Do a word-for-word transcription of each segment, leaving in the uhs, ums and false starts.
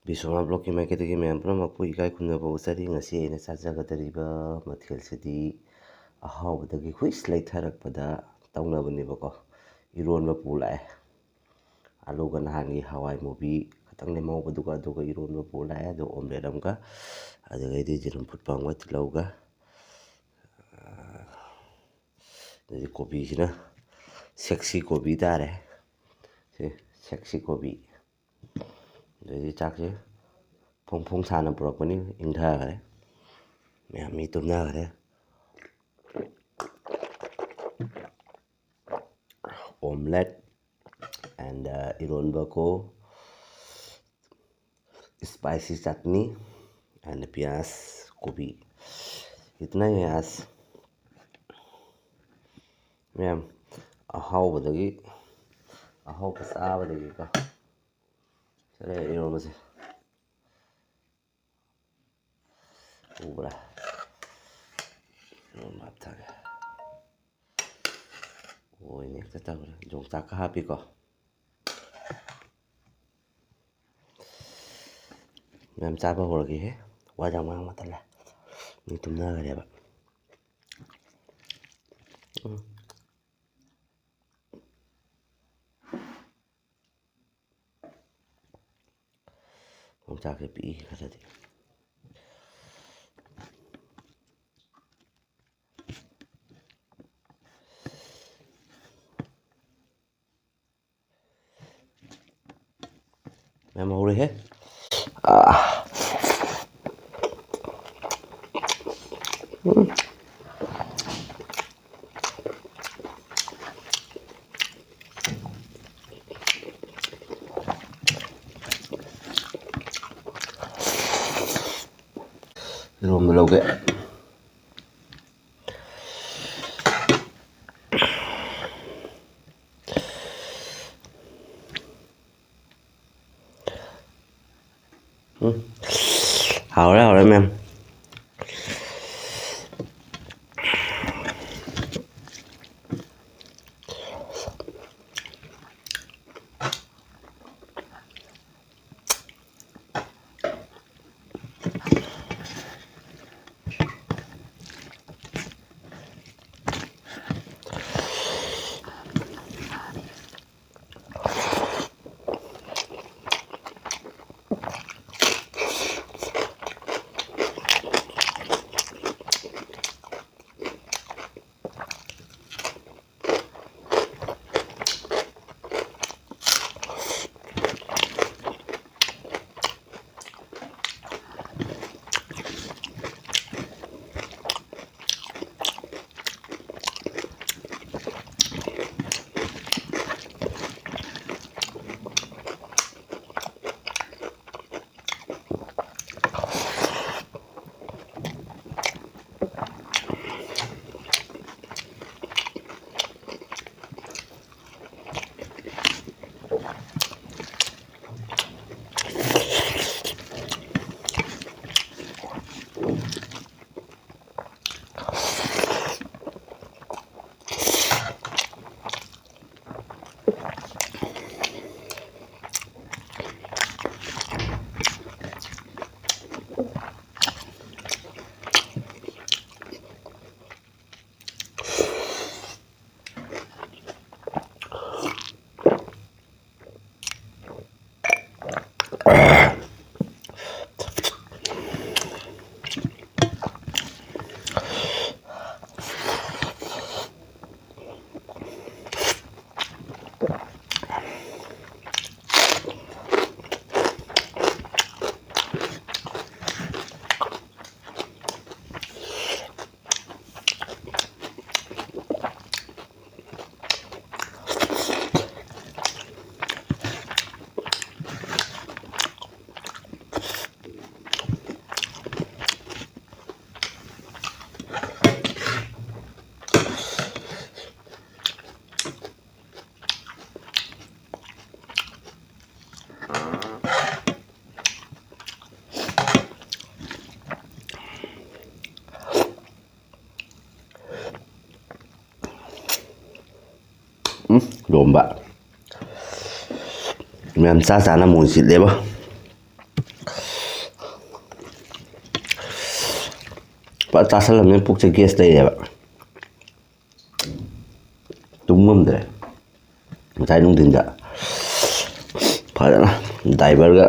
ꯕꯤꯁ꯭ꯋꯥ ꯕ꯭ꯂꯣꯛꯀꯤ ꯃꯥꯏꯀꯩꯗꯒꯤ ꯃꯌꯥꯝ ꯄꯨꯝꯅꯃꯛꯄꯨ ꯏꯀꯥꯏ ꯈꯨꯝꯅꯕ ꯎꯠꯆꯔꯤ꯫ ꯉꯁꯤ ꯑꯩꯅ ꯆꯥꯖꯒꯗꯧꯔꯤꯕ ꯃꯊꯦꯜꯁꯤꯗꯤ ꯑꯍꯥꯎꯕꯗꯒꯤ ꯍꯨꯏꯁ ꯂꯩꯊꯔꯛꯄꯗ ꯇꯧꯅꯕꯅꯦꯕꯀꯣ, ꯏꯔꯣꯟꯕ ꯄꯨ ꯂꯥꯛꯑꯦ꯫ ꯑꯂꯨꯒ ꯅꯍꯥꯟꯒꯤ ꯍꯋꯥꯏ ꯃꯨꯕꯤ ꯈꯛꯇꯪ ꯂꯦꯝꯍꯧꯕꯗꯨꯒ, ꯑꯗꯨꯒ ꯏꯔꯣꯟꯕ ꯄꯨ ꯂꯥꯛꯑꯦ꯫ ꯑꯗꯨ ꯑꯣꯝꯂꯦꯠ ꯑꯃꯒ, ꯑꯗꯨꯗꯒꯤꯗꯤ ꯌꯦꯔꯨꯝ ꯐꯨꯠꯄ ꯑꯃꯒ, ꯇꯤꯜꯍꯧꯒ, ꯑꯗꯩꯗꯤ ꯀꯣꯕꯤꯁꯤꯅ ꯁꯦꯛꯁꯤ ꯀꯣꯕꯤ ꯇꯥꯔꯦ꯫ ꯁꯤ ꯁꯦꯛꯁꯤ ꯀꯣꯕꯤ꯫ ꯑꯗꯩꯗꯤ ꯆꯥꯛꯁꯦ ꯐꯣꯡ ꯐꯣꯡ ꯁꯥꯅ ꯄꯨꯔꯛꯄꯅꯤ, ꯏꯪꯊꯈ꯭ꯔꯦ꯫ ꯃꯌꯥꯝ ꯃꯤ ꯇꯨꯝꯅꯈ꯭ꯔꯦ꯫ Omelette and, uh, ꯏꯔꯣꯟꯕ ꯀꯣ, spicy chutney and प्याज, ꯀꯣꯕꯤ, इतना ही है आज। ꯃꯌꯥꯝ ꯑꯍꯥꯎꯕꯗꯒꯤ, ꯑꯍꯥꯎꯕ ꯆꯥꯕꯗꯒꯤꯀꯣ꯫ ꯁꯤꯗ ꯂꯩꯔꯦ ꯏꯔꯣꯟꯕꯁꯦ꯫ ꯎꯕ꯭ꯔꯥ? ꯏꯔꯣꯟꯕ ꯍꯥꯞꯊꯒꯦ꯫ ꯑꯣꯏꯅ ꯍꯦꯛꯇ ꯇꯧꯔꯦ꯫ ꯌꯣꯡꯆꯥꯛꯀ ꯍꯥꯞꯄꯤꯀꯣ꯫ ꯃꯌꯥꯝ ꯆꯥꯕ ꯍꯧꯔꯒꯦꯍꯦ꯫ ꯋꯥ ꯌꯥꯝ ꯉꯥꯡꯕ ꯇꯜꯂꯦ꯫ ꯃꯤ ꯇꯨꯝꯅꯈ꯭ꯔꯦꯕ꯫ ꯎꯝ꯫ ꯌꯣꯡꯆꯥꯛꯁꯦ ꯄꯤꯛꯏ ꯈꯔꯗꯤ꯫ ꯃꯌꯥꯝ ꯍꯧꯔꯦꯍꯦ꯫ ꯑꯥ꯫ ꯎꯝ꯫ ꯏꯔꯣꯝꯕ ꯂꯧꯒꯦ꯫ ꯎꯝ꯫ ꯍꯥꯎꯔꯦ, ꯍꯥꯎꯔꯦ, ꯃꯦꯝ꯫ ꯎꯝ, ꯂꯣꯝꯕ꯫ ꯃꯌꯥꯝ ꯆꯥ ꯆꯥꯅ ꯃꯣꯏ ꯁꯤꯠꯂꯦꯕ꯫ ꯐꯖ ꯆꯥꯁꯜꯂꯕꯅꯤꯅ ꯄꯨꯛꯁꯦ ꯒꯦꯁ ꯂꯩꯔꯦꯕ꯫ ꯇꯨꯝ ꯉꯝꯗ꯭ꯔꯦ꯫ ꯉꯁꯥꯏ ꯅꯨꯡꯊꯤꯟꯗ ꯐꯖꯅ ꯗ꯭ꯔꯥꯏꯚꯔꯒ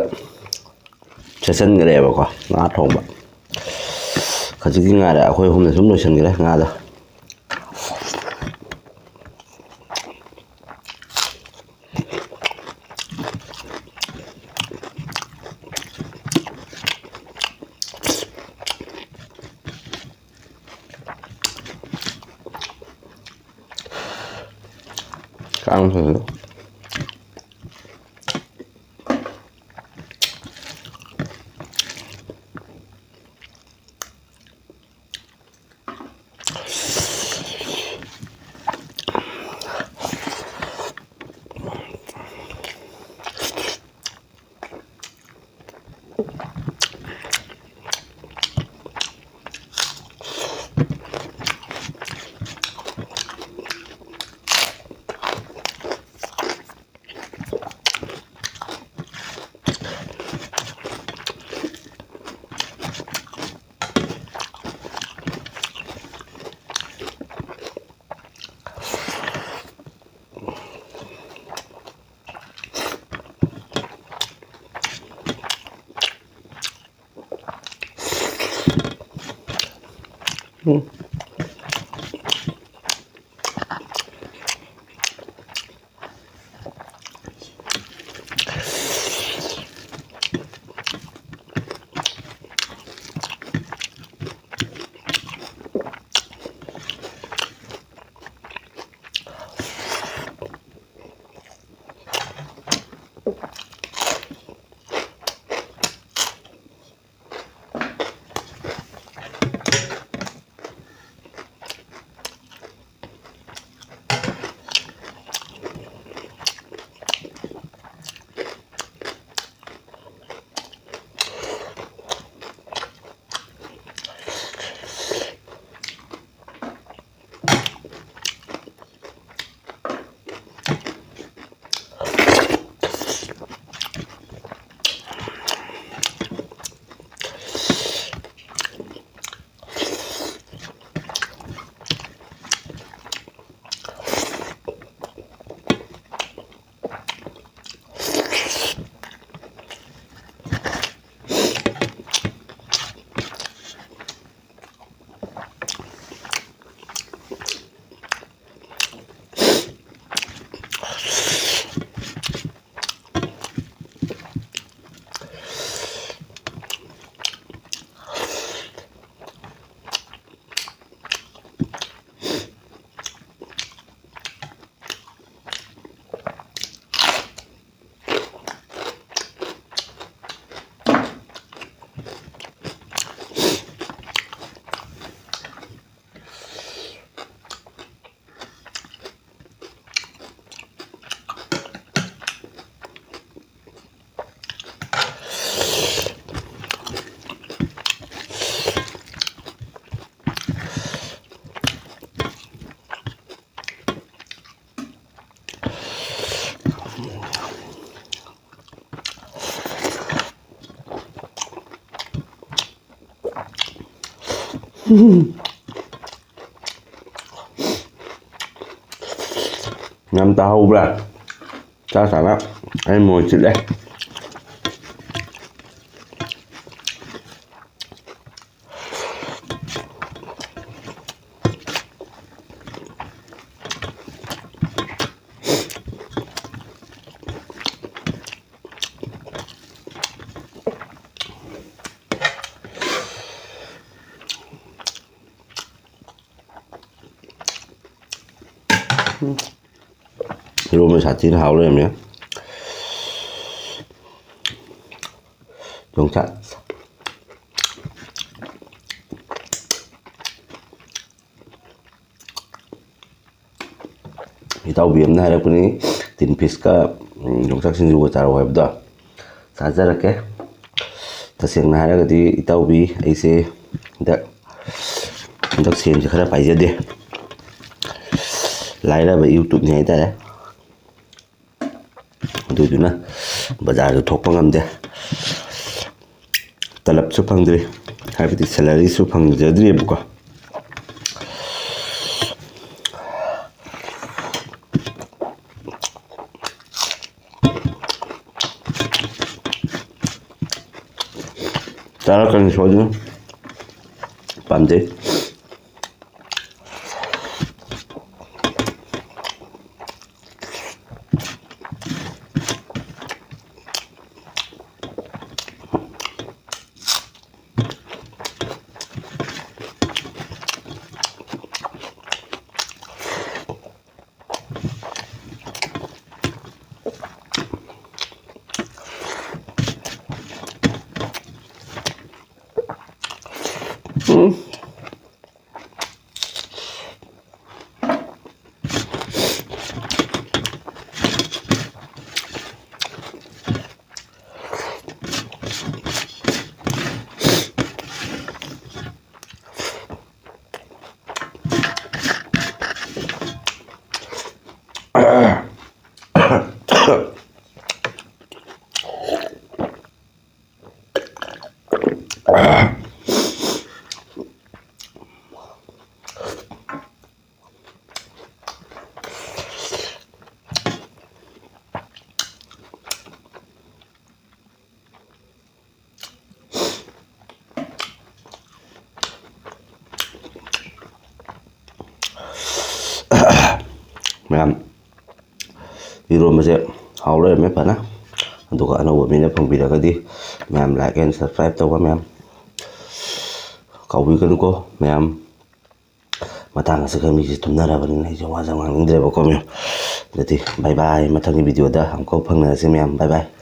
ꯁꯦꯠꯆꯟꯈ꯭ꯔꯦꯕꯀꯣ, ꯉꯥ ꯊꯣꯡꯕ꯫ ꯈꯖꯤꯛꯇꯤ ꯉꯥꯏꯔꯦ, ꯑꯩꯈꯣꯏ ꯑꯍꯨꯝꯅ ꯁꯨꯝ ꯂꯣꯏꯁꯤꯟꯈ꯭ꯔꯦ ꯉꯥꯗꯣ꯫ ꯀꯥꯡ ꯐꯖꯅ꯫ ꯌꯥꯝ ꯇꯥꯍꯧꯕ꯭ꯔꯥ? ꯆꯥ ꯆꯥꯅ ꯑꯩ ꯃꯣꯏ ꯆꯤꯠꯂꯦ꯫ ꯏꯔꯣꯟꯕ ꯁꯥꯊꯤꯅ ꯍꯥꯎ ꯂꯩꯔꯝꯃꯦ꯫ ꯌꯣꯡꯆꯥꯛ꯫ ꯏꯇꯥꯎꯕꯤ ꯑꯃꯅ ꯍꯥꯏꯔꯛꯄꯅꯤ, ꯇꯤꯟ ꯐꯤꯁꯀ, ꯎꯝ, ꯌꯣꯡꯆꯥꯛ ꯁꯤꯡꯖꯨꯒ ꯆꯥꯔꯛꯑꯣ ꯍꯥꯏꯕꯗꯣ꯫ ꯆꯥꯖꯔꯛꯀꯦ꯫ ꯇꯁꯦꯡꯅ ꯍꯥꯏꯔꯒꯗꯤ ꯏꯇꯥꯎꯕꯤ, ꯑꯩꯁꯦ ꯍꯟꯗꯛ, ꯍꯟꯗꯛ ꯁꯦꯟꯁꯦ ꯈꯔ ꯄꯥꯏꯖꯗꯦ꯫ ꯂꯥꯏꯔꯕ ꯌꯨꯇꯨꯞꯅꯤ ꯍꯥꯏꯇꯥꯔꯦ꯫ ꯑꯗꯨꯗꯨꯅ ꯕꯖꯥꯔꯗ ꯊꯣꯛꯄ ꯉꯝꯗꯦ꯫ ꯇꯂꯞꯁꯨ ꯐꯪꯗ꯭ꯔꯤ, ꯍꯥꯏꯕꯗꯤ ꯁꯦꯂꯔꯤꯁꯨ ꯐꯪꯖꯗ꯭ꯔꯤꯕꯀꯣ꯫ ꯆꯥꯔꯛꯀꯅꯤ ꯁꯣꯏꯗꯅ꯫ ꯄꯥꯝꯖꯩ꯫ ꯎꯝ꯫ ꯃꯌꯥꯝ, ꯏꯔꯣꯟꯕꯁꯦ ꯍꯥꯎ ꯂꯩꯔꯝꯃꯦ ꯐꯅ꯫ ꯑꯗꯨꯒ ꯑꯅꯧꯕ ꯃꯤꯅ ꯐꯪꯕꯤꯔꯒꯗꯤ ꯃꯌꯥꯝ like and subscribe ꯇꯧꯕ ꯃꯌꯥꯝ ꯀꯥꯎꯕꯤꯒꯅꯨꯀꯣ ꯃꯌꯥꯝ꯫ ꯃꯇꯥꯡ ꯑꯁꯤꯒ ꯃꯤꯁꯦ ꯇꯨꯝꯅꯔꯕꯅꯤꯅ ꯑꯩꯁꯦ ꯋꯥꯁꯦ ꯉꯥꯡꯅꯤꯡꯗ꯭ꯔꯦꯕꯀꯣ ꯃꯌꯥꯝ꯫ ꯑꯗꯨꯗꯤ bye bye, ꯃꯊꯪꯒꯤ video ꯗ ꯑꯃꯨꯛꯀ ꯐꯪꯅꯔꯁꯤ ꯃꯌꯥꯝ, bye bye꯫